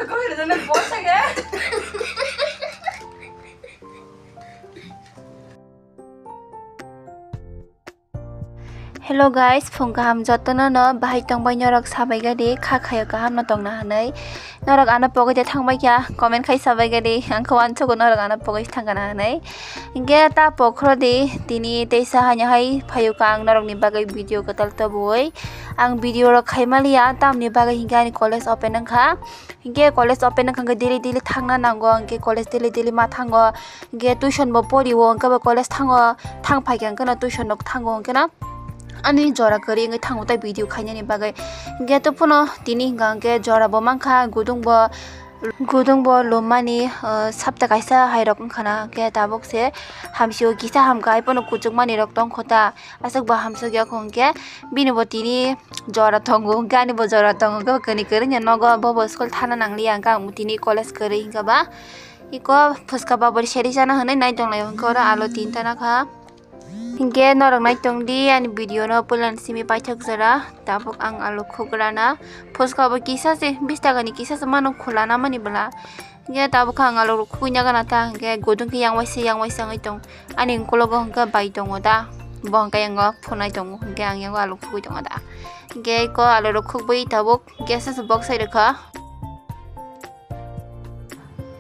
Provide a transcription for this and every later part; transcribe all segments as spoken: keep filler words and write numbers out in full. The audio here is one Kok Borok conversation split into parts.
Hello guys, phung kaham jotono no bahai tongbai norok sabai gadi kha khayo kaham no tongna hanai. Norok ano pogoi de thangbai kya comment khai sabai gadi ang kho wansugo norok ano pogoi thangana hanai. Hingke ta pokhro di tini teisa hanya hai phayo ka ang norok ni bagwi video kwtal toboi. Ang video rok khai maliya tamni bagwi hingke ani college open wngkha. Hingke college open wngkha hingke daily daily thangna nango, hingke college daily daily ma thango, hingke tuition bo porio, hingke bo college thango, thang phaikha hingke no tuition rok thango hingke no ani jora kwrwi wngwi thango tai video khainani bagwi. Hingke to phano tini hingka hingke jora bo mankha, gudung bo, gudung bo lummani, ah, sapta kaisa hai rok wngkha na, hingke tabuk se hamsio kisa hamkha, hai phano kuchukmani rok tongkho ta. Aswk bo hamsok ya kho hwnkhe bini bo tini jora tongo, hwnkhe ani bo jora tongo, hwnkhe bo kwrwi kwrwi no nogo, bo bo school thana nangliya, hwnkhe ang tini college kwrwi hwnkhe ba iko phuska babori seri chana hwnwi nai tonglaio, hwnkhe oro alo tinta nakha. Hwnkhe norok nai tongdi ani video no puila ni simi paithak jora, tabuk ang alo khukrana phuska bo kisa se bis taka ni kisa se mano khulana mani bwla. Hingke tabuk kha ang alo rok khugui nagana ta, hingke gudung khe yang waisa, yang waisa wngwi tong. Ani ukologo hingke bai tongo ta, bo hingke yango phunai tongo, hingke ang yango alo khugui tongo ta. Hingke eko alo rok khugui tabuk gas se bok sai rwkha.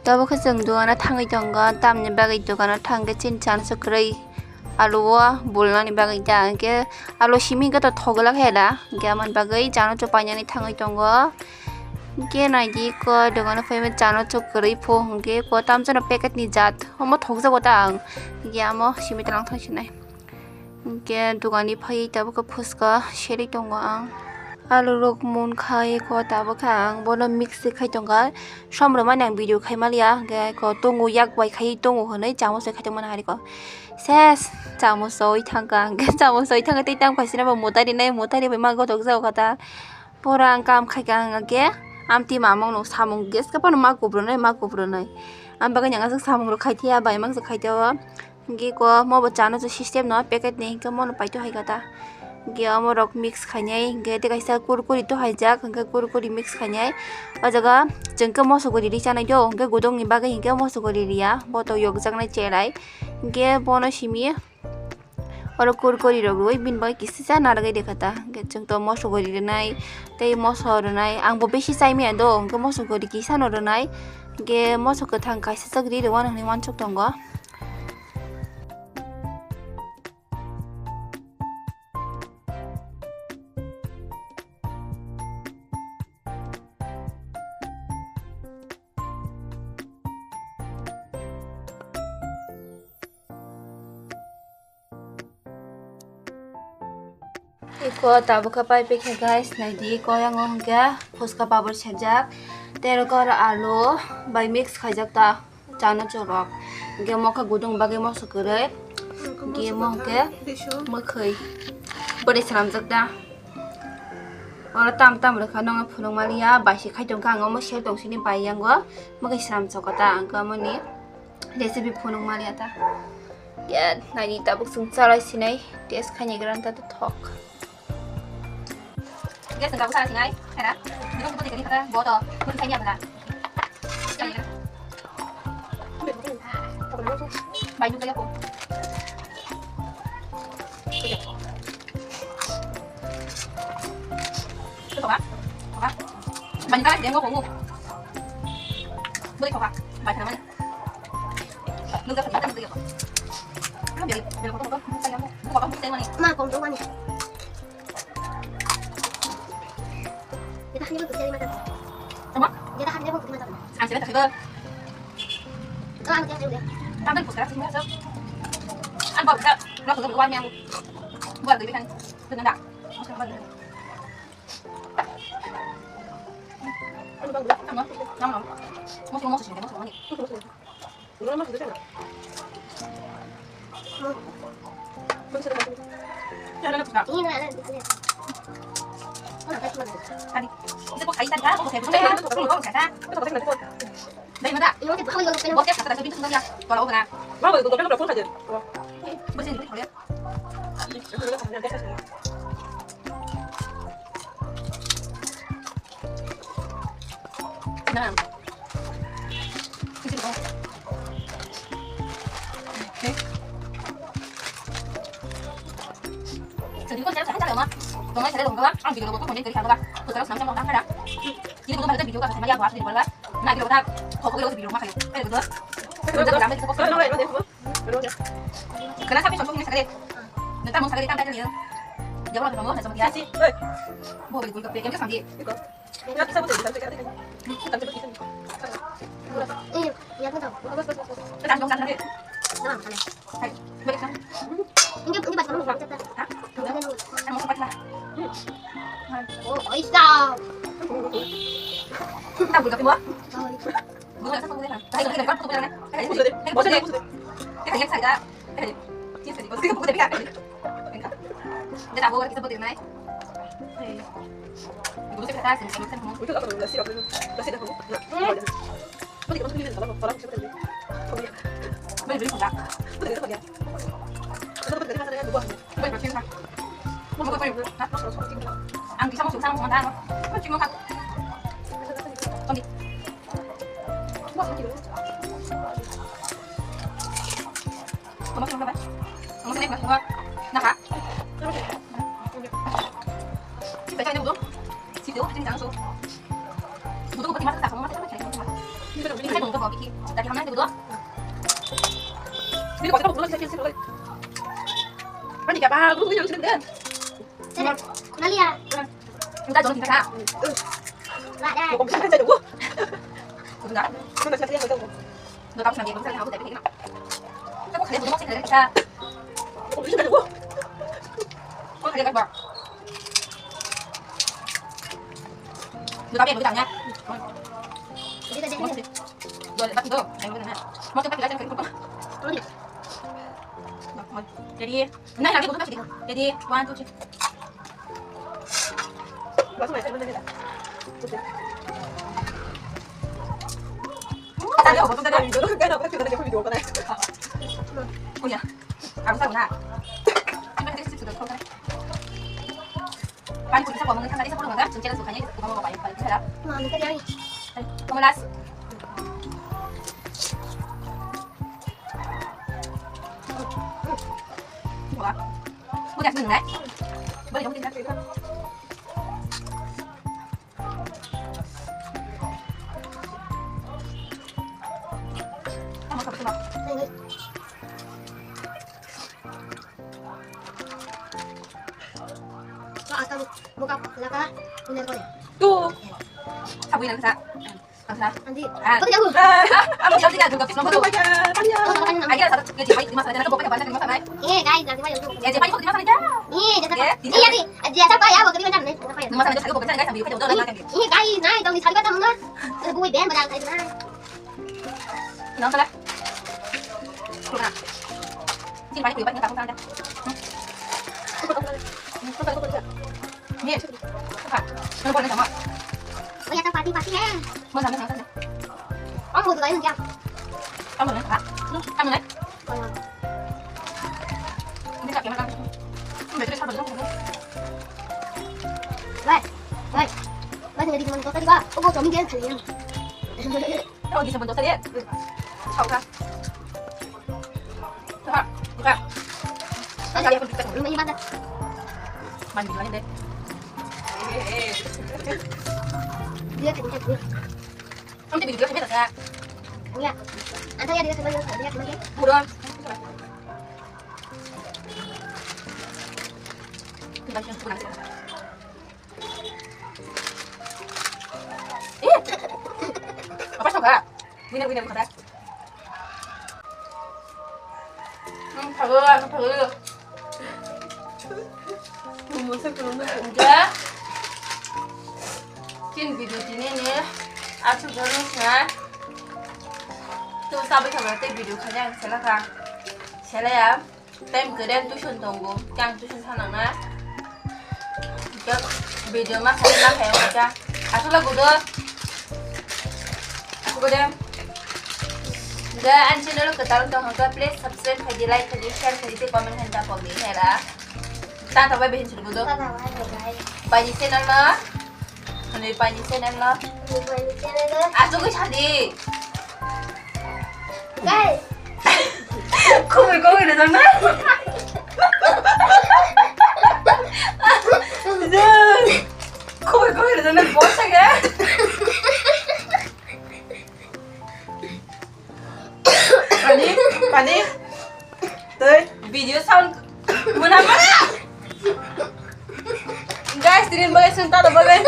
Tabuk khe chwng dogano thangwi tongo, tamni bagwi dogano thangkhe chini chana se kwrwi. Alu o bulnani bagwi ta hwnkhe alu simi hwnkhe to thok glak he da, hwnkhe amoni bagwi chana chok painani thangwi tongo. Hwnkhe naidi eko dogano phaima chana chok kwrwi pho hwnkhe eko tamsano packet ni jat omo thokjago ta ang, hwnkhe amo simi twlang thang sinai. Hwnkhe dogani phaiwi tabuk khe phuska serwi tongo ang. Alu rok munkha eko tabuk khe ang bono mix khai tongkha, som rwmani ang video khai maliya, hwnkhe eko tongo yak bai khai tongo hwnwi chamos bai khai tongmani hariko. Ses, chamo soi thangkha, hwnkhe chamo soi thangkha tei tamo kaisa bo mutai rinai, mutai ribai ma gotok jago kha ta. Pura ang kam khaikha hwnkhe, amtwi mamung no samung gas khe phano ma kubrunai, ma kubrunai. Ang bagwi ang aswk samung rok khai thaya, bai mangsa khai thaya. Hwnkhe ko mo bo chana se system no packet ni hwnkhe mono paito hai kha ta. Hwnkhe omo rok mix khainai, hwnkhe tei kaisa kurkuri to haijak, hwnkhe kurkuri mix khainai. O jaga chwng khe moso guri ri chanai do, hwnkhe gudung ni bagwi hwnkhe moso guri riya, bo to yokjaknai cherai. Hwnkhe bono simi oro kurkuri rok rwui bini bagwi kisa narwgwi rwkha ta. Hwnkhe chwng to moso guri rwnai tei moso rwnai, ang bo bisi chai manya do, hwnkhe moso guri kisa no rwnai. Hwnkhe moso kwthang kaisa chak ri rwmani hwnwi uansuk tongo. Iko tabuk khe pai pikha guys, naidi iko yango hwnkhe phuska babur serjak, tei oro alu bai mix khaijak ta. Chana chorok. Hwnkhe mokha gudung bagwi moso kwrwi. Hwnkhe mo hwnkhe mwkhwi. Bwrwi swnamjak da. Oro tam tam rwkha nokno phunuk maliya, bai se khai tongkha ang omo sel tong sini bai yango. Mwkhwi swnamjak ta ang khe omoni recipe phunuk maliya ta. Ya, naidi tabuk chwng chalai sinai test khainai gra ta thok. Gas ni kabusa sinai, era. Dino kutu dikani kata, boto, kun kanya bala. Bai dukaya ko. Ito ba? Ba? Bai dukaya, dengo ko. Bai ko ba? Bai ko ba? Nung ka kata dukaya ko. Ano beri? Beri ko ko. Buka ko, buka ko. Ma, kung tuwan. Jeta hani bang kuchari mata. Tama? Jeta hani bang kuchari mata. Ang sila takiba. Kau ang kuchari mata. Taman kuchara sih masa. Ang bawa kita, bawa kita keluar yang buat lebih kan. Dengan dah. Makan apa? Ano bang? Ano? Ano? Mas mo sa siya, mas mo ni. Nah. Ini kok saya saya saya mah. Tong saya dong kawan, ang video lo kok mau jadi kawan. Tuh terus nanti mau apa dah? Ini belum ada video kan saya ya buat video lah. Nah, video tak. Kok video video mah kayak. Kayak gitu. Udah lama itu kok. Kenapa sampai contohnya sekali? Nanti mau sekali tambah kali ya. Jawab kamu sama dia. Boleh juga. Yang dia sama dia. Ini, lihat tuh. Ini, ini pas kamu mau cerita. Oh, oisa. Ang bisa masuk sama sama. Nalia. Udah, jangan kita. Lah, dah. Udah. Udah, kamu nanti, kamu nanti, aku tak bikin. Aku kalian belum masih dari kita. Aku kalian kan, Bang. Udah, tapi udah, ya. Jadi, tadi. Dua, empat, tiga. Ayo, udah, nah. Mau cepat, tiga, cepat, cepat. Jadi, nah, lagi, udah, masih. Jadi, one, two, three. Kuya, aku tahu nak. Cuma dia situ sudah tahu kan. Paling susah kalau mengenai sana dia sepuluh kan, cuma dia sukanya itu kalau mau pakai paling susah. Wah, minta dia. Kamu las. Wah, udah seneng kan? Boleh dong kita. Tuh. Sabu yang sa. Ang sa. Andi. Ah. Kau tidak. Ah, ah, ang jauh tidak juga. Ayo, satu, gaji baik di masa, jangan kau pakai banyak di masa, naik. Eh, guys, nanti malam tuh. Gaji baik di masa aja. Iya, jangan. Iya, nih. Aja siapa ya, waktu itu kan, nih. Di masa aja, saya bukan, guys, sambil kerja udah lagi. Iya, guys, naik dong, di hari kata mana? Gue band barang, guys, naik. Nang salah. Kurang. Sini balik, balik, nggak tahu, nggak ada. Hmm. Nih, suka. Nggak boleh sama. Oh ya, tak pati, pati, eh. Mau sama, sama, sama. Kamu butuh lain, ya? Kamu boleh, Kak. Hmm, kamu boleh. Oh, ya. Ini tak gimana? Ini terus apa dulu? Wait, wait. Wait, nggak di teman kota juga. Oh, gua suami dia kalian. Oh, di teman kota dia. Tahu kan? Buka, buka. Ada yang buka. Ini mana? Mandi lagi deh. Dia tadi dia. Kamu tadi juga sampai tak? Iya. Ada ya dia sampai dia sampai dia. Buron. Ih! Apa sih, Kak? Winner, winner, winner. Hmm, tahu, aku tahu. Masa kurang tahu. Udah. Kin video ini nih. Aku terus, nah. Tuh, sampai sama nanti video kalian. Salah, Kak. Salah ya. Time kwrwi ang tuition tongo, khe ang tuition thangnangna. Khe video ma khai ma khai wngkha. Aswk lagu do. Aswk de. Ga ani channel kwtal wng tong kha, please subscribe khai di, like khai di, share khai di, tei comment khai da kok di hera. Ta ta bai behin chirgo do. Ta ta bai bai. Bai ni channel no. Ani pani channel no. Ani pani channel no. Asugwi sadi. Guys. Khumui khumui rijak na. Mosage. Pani, pani. Tei video sound. Muna mana? Guys, tini bagwi sung tado bagwi.